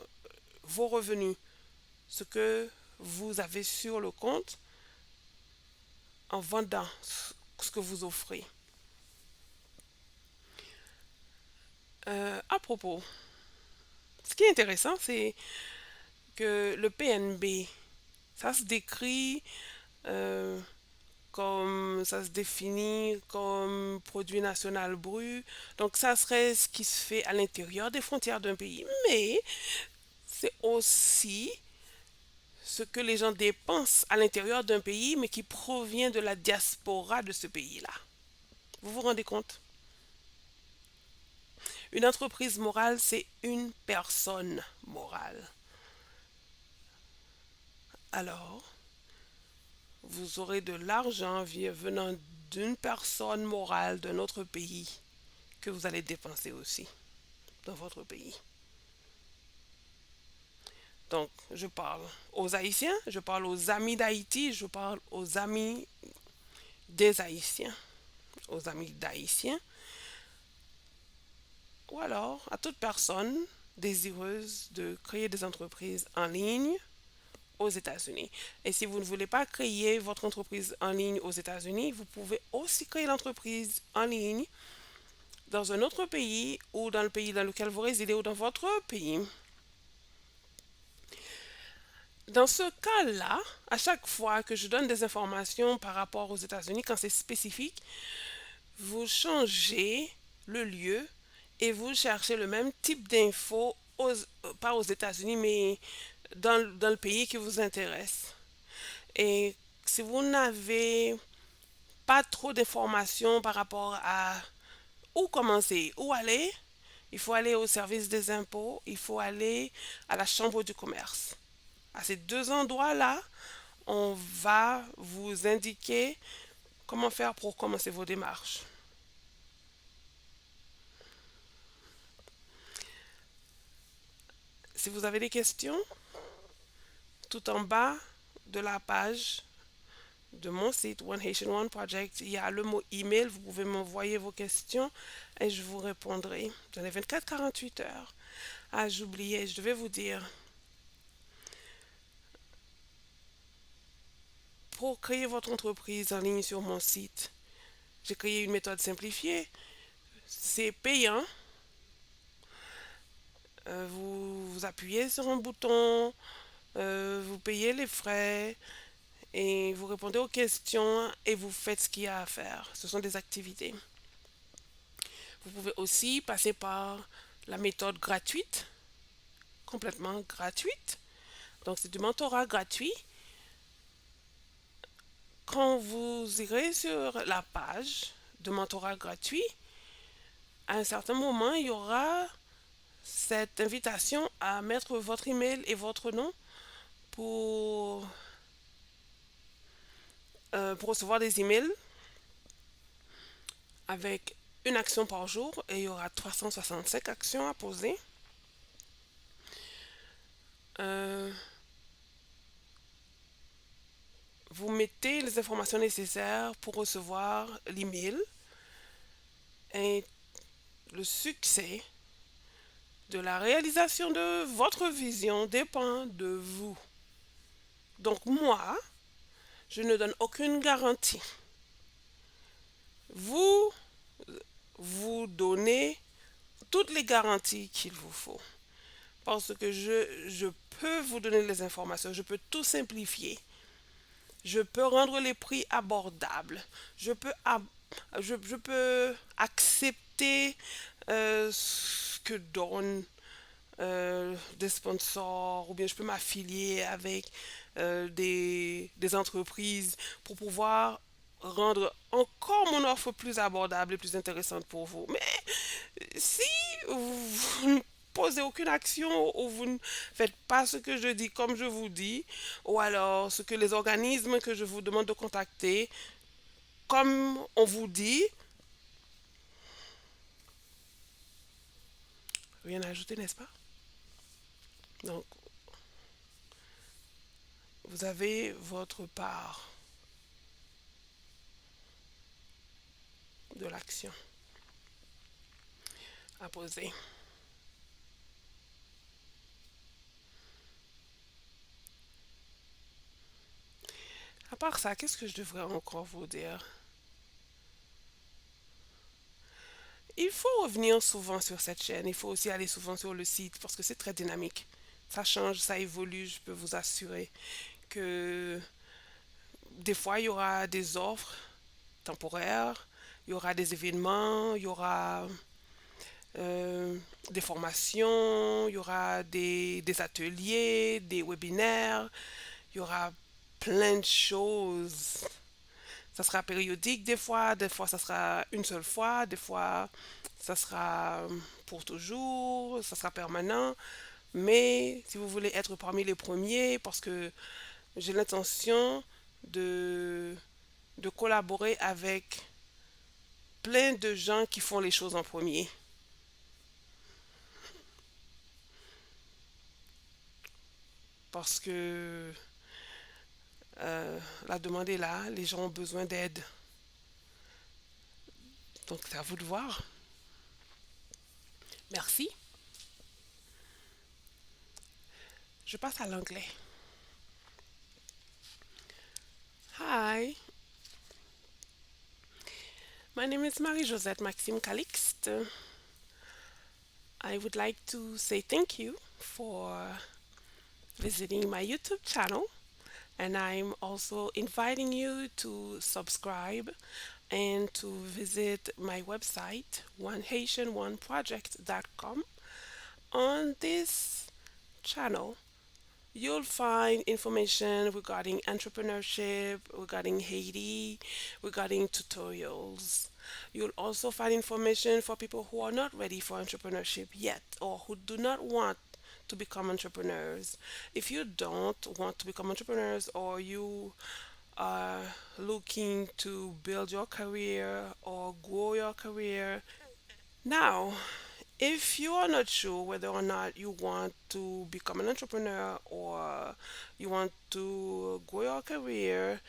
vos revenus, ce que vous avez sur le compte en vendant ce que vous offrez. Euh, à propos, ce qui est intéressant, c'est que le P N B, ça se décrit euh, comme ça se définit comme produit national brut. Donc ça serait ce qui se fait à l'intérieur des frontières d'un pays. Mais c'est aussi ce que les gens dépensent à l'intérieur d'un pays, mais qui provient de la diaspora de ce pays-là. Vous vous rendez compte? Une entreprise morale, c'est une personne morale. Alors, vous aurez de l'argent vi- venant d'une personne morale d'un autre pays que vous allez dépenser aussi dans votre pays. Donc, je parle aux Haïtiens, je parle aux amis d'Haïti, je parle aux amis des Haïtiens. aux amis d'Haïtiens, ou alors à toute personne désireuse de créer des entreprises en ligne aux États-Unis. Et si vous ne voulez pas créer votre entreprise en ligne aux États-Unis, vous pouvez aussi créer l'entreprise en ligne dans un autre pays ou dans le pays dans lequel vous résidez ou dans votre pays. Dans ce cas-là, à chaque fois que je donne des informations par rapport aux États-Unis, quand c'est spécifique, vous changez le lieu et vous cherchez le même type d'infos aux- pas aux États-Unis, mais dans, dans le pays qui vous intéresse. Et si vous n'avez pas trop d'informations par rapport à où commencer, où aller, il faut aller au service des impôts, il faut aller à la chambre du commerce. À ces deux endroits-là, on va vous indiquer comment faire pour commencer vos démarches. Si vous avez des questions, tout en bas de la page de mon site One Haitian One Project, il y a le mot email. Vous pouvez m'envoyer vos questions et je vous répondrai dans les vingt-quatre à quarante-huit heures. Ah, j'oubliais, je devais vous dire, pour créer votre entreprise en ligne sur mon site, j'ai créé une méthode simplifiée. C'est payant. Euh, vous, vous appuyez sur un bouton, euh, vous payez les frais et vous répondez aux questions et vous faites ce qu'il y a à faire. Ce sont des activités. Vous pouvez aussi passer par la méthode gratuite, complètement gratuite. Donc, c'est du mentorat gratuit. Quand vous irez sur la page de mentorat gratuit, à un certain moment, il y aura cette invitation à mettre votre email et votre nom pour, euh, pour recevoir des emails avec une action par jour et il y aura trois cent soixante-cinq actions à poser. Euh, vous mettez les informations nécessaires pour recevoir l'email et le succès de la réalisation de votre vision dépend de vous. Donc moi, je ne donne aucune garantie. Vous, vous donnez toutes les garanties qu'il vous faut. Parce que je, je peux vous donner les informations, je peux tout simplifier. Je peux rendre les prix abordables. Je peux, ab- je, je peux accepter euh, ce que donnent euh, des sponsors, ou bien je peux m'affilier avec euh, des, des entreprises pour pouvoir rendre encore mon offre plus abordable et plus intéressante pour vous. Mais si vous, vous ne posez aucune action ou vous ne faites pas ce que je dis comme je vous dis, ou alors ce que les organismes que je vous demande de contacter, comme on vous dit, rien à ajouter, n'est-ce pas? Donc, vous avez votre part de l'action à poser. À part ça, qu'est-ce que je devrais encore vous dire? Il faut revenir souvent sur cette chaîne, il faut aussi aller souvent sur le site parce que c'est très dynamique. Ça change, ça évolue, je peux vous assurer que des fois, il y aura des offres temporaires, il y aura des événements, il y aura euh, des formations, il y aura des, des ateliers, des webinaires, il y aura plein de choses. Ça sera périodique des fois, des fois ça sera une seule fois, des fois ça sera pour toujours, ça sera permanent. Mais si vous voulez être parmi les premiers, parce que j'ai l'intention de, de collaborer avec plein de gens qui font les choses en premier. Parce que euh, la demande est là, les gens ont besoin d'aide. Donc, c'est à vous de voir. Merci. Je passe à l'anglais. Hi. My name is Marie-Josette Maxime Calixte. I would like to say thank you for visiting my YouTube channel, and I'm also inviting you to subscribe and to visit my website, one haitian one project dot com. On this channel, you'll find information regarding entrepreneurship, regarding Haiti, regarding tutorials. You'll also find information for people who are not ready for entrepreneurship yet or who do not want to become entrepreneurs. If you don't want to become entrepreneurs or you are looking to build your career or grow your career, now, if you are not sure whether or not you want to become an entrepreneur or you want to grow your career,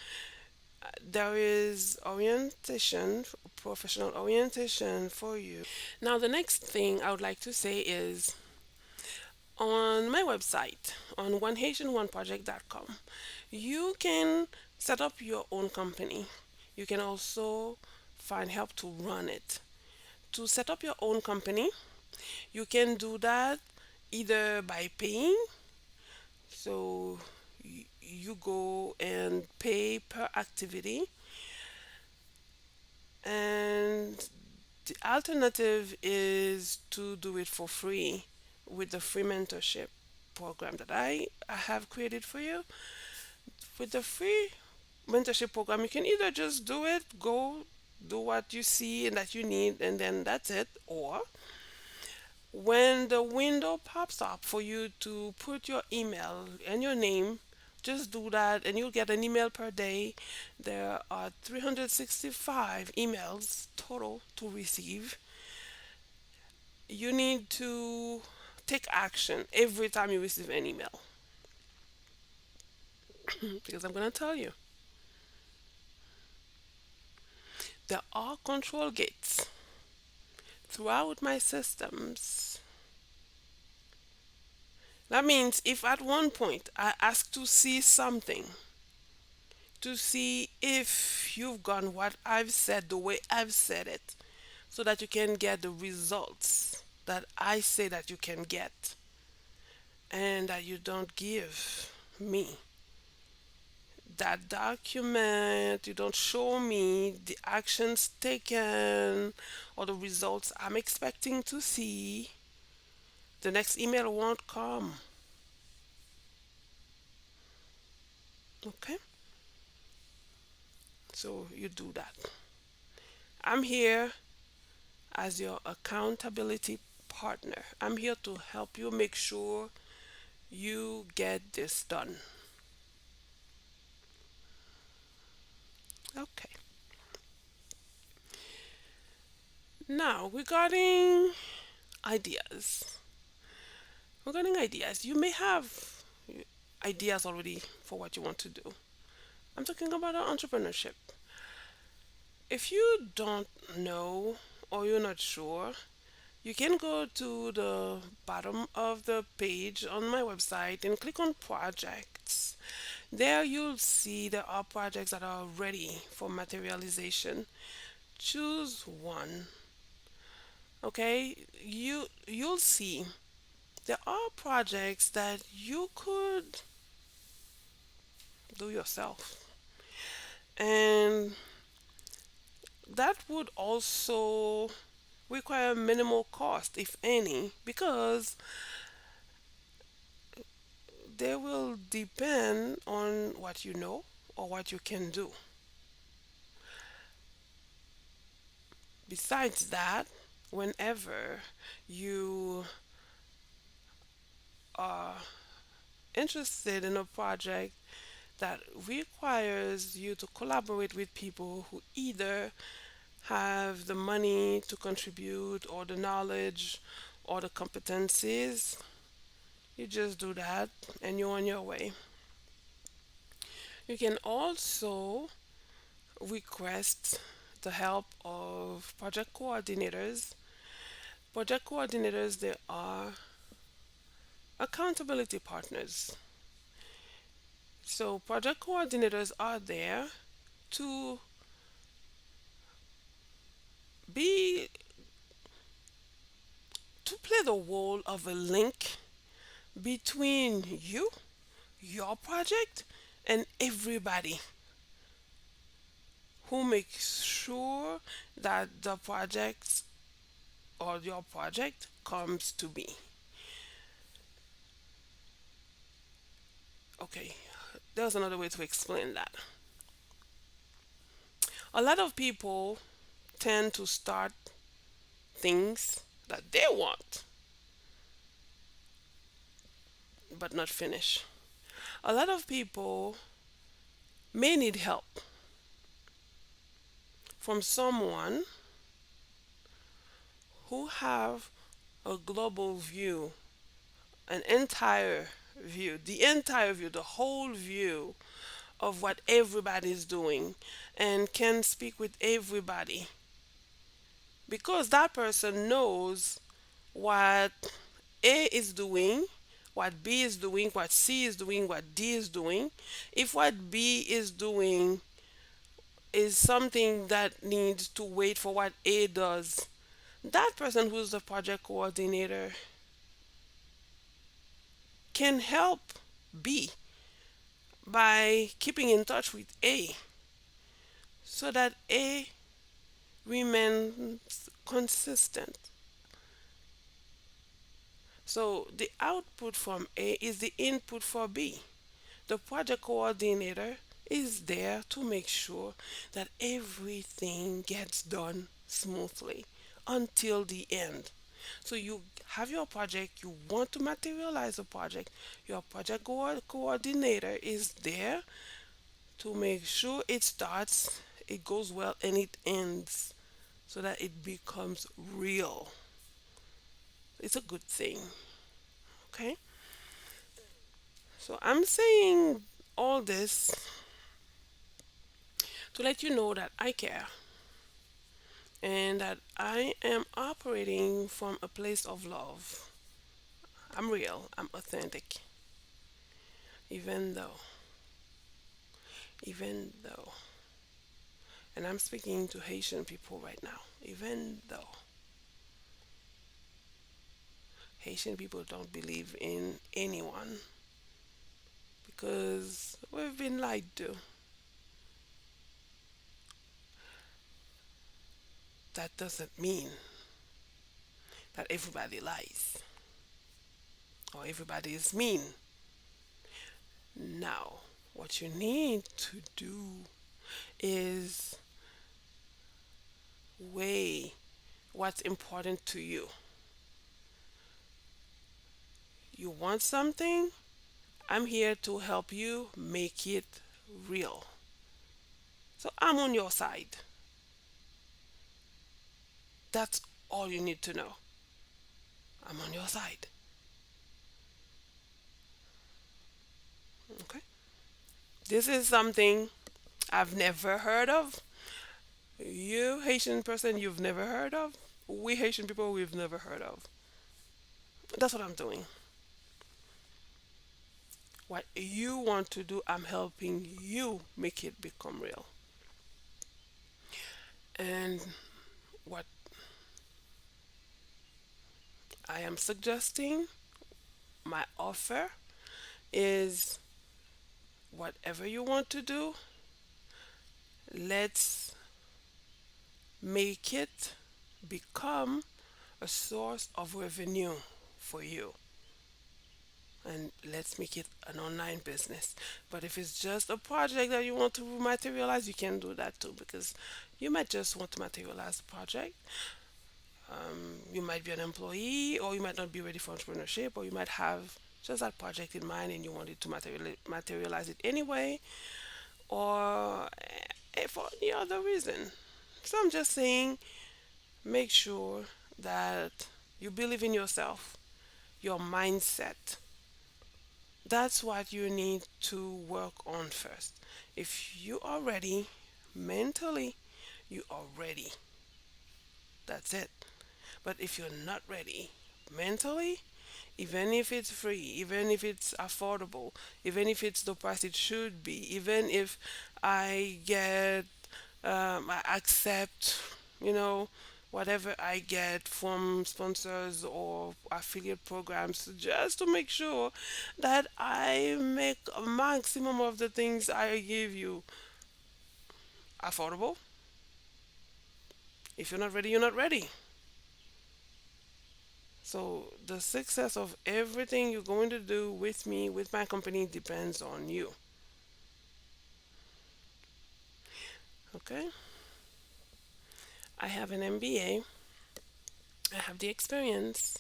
there is orientation, professional orientation for you. Now, the next thing I would like to say is on my website, on one haitian one project dot com, you can set up your own company. You can also find help to run it. To set up your own company, you can do that either by paying. So y- you go and pay per activity. And the alternative is to do it for free with the free mentorship program that I, I have created for you. With the free mentorship program, you can either just do it, go do what you see and that you need, and then that's it. Or, when the window pops up for you to put your email and your name, just do that and you'll get an email per day. There are three hundred sixty-five emails total to receive. You need to take action every time you receive an email. Because I'm going to tell you. There are control gates throughout my systems. That means if at one point I ask to see something, to see if you've done what I've said the way I've said it, so that you can get the results that I say that you can get and that you don't give me that document, you don't show me the actions taken or the results I'm expecting to see, the next email won't come. Okay? So you do that. I'm here as your accountability partner. I'm here to help you make sure you get this done. Okay. Now, regarding ideas, regarding ideas, you may have ideas already for what you want to do. I'm talking about entrepreneurship. If you don't know or you're not sure, you can go to the bottom of the page on my website and click on projects. There you'll see there are projects that are ready for materialization. Choose one. Okay? You you'll see there are projects that you could do yourself. And that would also require minimal cost, if any, because they will depend on what you know or what you can do. Besides that, whenever you are interested in a project that requires you to collaborate with people who either have the money to contribute or the knowledge or the competencies, you just do that and you're on your way. You can also request the help of project coordinators. Project coordinators, they are accountability partners. So project coordinators are there to be to play the role of a link between you, your project, and everybody who makes sure that the project or your project comes to be. Okay, there's another way to explain that. A lot of people tend to start things that they want but not finish. A lot of people may need help from someone who have a global view, an entire view, the entire view, the whole view of what everybody is doing, and can speak with everybody, because that person knows what A is doing, what B is doing, what C is doing, what D is doing. If what B is doing is something that needs to wait for what A does, that person who's the project coordinator can help B by keeping in touch with A so that A remains consistent. So the output from A is the input for B. The project coordinator is there to make sure that everything gets done smoothly until the end. So you have your project, you want to materialize the project, your project co- coordinator is there to make sure it starts, it goes well, and it ends so that it becomes real. It's a good thing. Okay? So I'm saying all this to let you know that I care and that I am operating from a place of love. I'm real, I'm authentic. Even though, even though, and I'm speaking to Haitian people right now, even though Haitian people don't believe in anyone because we've been lied to. That doesn't mean that everybody lies or everybody is mean. Now, what you need to do is weigh what's important to you. You want something? I'm here to help you make it real. So I'm on your side. That's all you need to know. I'm on your side. Okay? This is something I've never heard of. You Haitian person, you've never heard of. We Haitian people, we've never heard of. That's what I'm doing. What you want to do, I'm helping you make it become real. And what I am suggesting, my offer, is whatever you want to do, let's make it become a source of revenue for you. And let's make it an online business. But if it's just a project that you want to materialize, you can do that too, because you might just want to materialize the project. Um, you might be an employee, or you might not be ready for entrepreneurship, or you might have just that project in mind and you wanted to materiali- materialize it anyway, or eh, for any other reason. So I'm just saying, make sure that you believe in yourself, your mindset. That's what you need to work on first. If you are ready mentally, you are ready. That's it. But if you're not ready mentally, even if it's free, even if it's affordable, even if it's the price it should be, even if I get, um, I accept, you know, whatever I get from sponsors or affiliate programs, just to make sure that I make a maximum of the things I give you affordable. If you're not ready, you're not ready. So the success of everything you're going to do with me, with my company, depends on you. Okay? I have an M B A. I have the experience.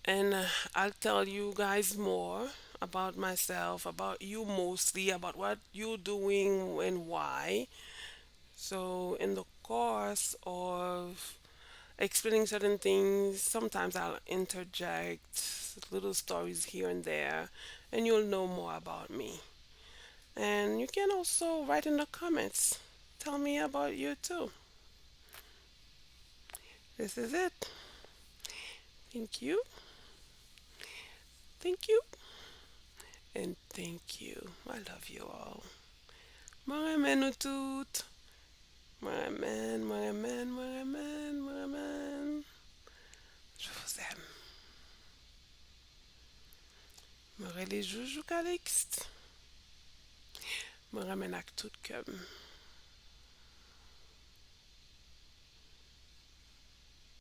And uh, I'll tell you guys more about myself, about you mostly, about what you're doing and why. So, in the course of explaining certain things, sometimes I'll interject little stories here and there, and you'll know more about me. And you can also write in the comments, tell me about you too. This is it. Thank you. Thank you. And thank you. I love you all. Mwen renmen nou tout. Mwen renmen, mwen renmen, mwen renmen, mwen renmen. Je vous aime. Mwen rele Joujou Calixte. Mwen renmen ak tout kè m.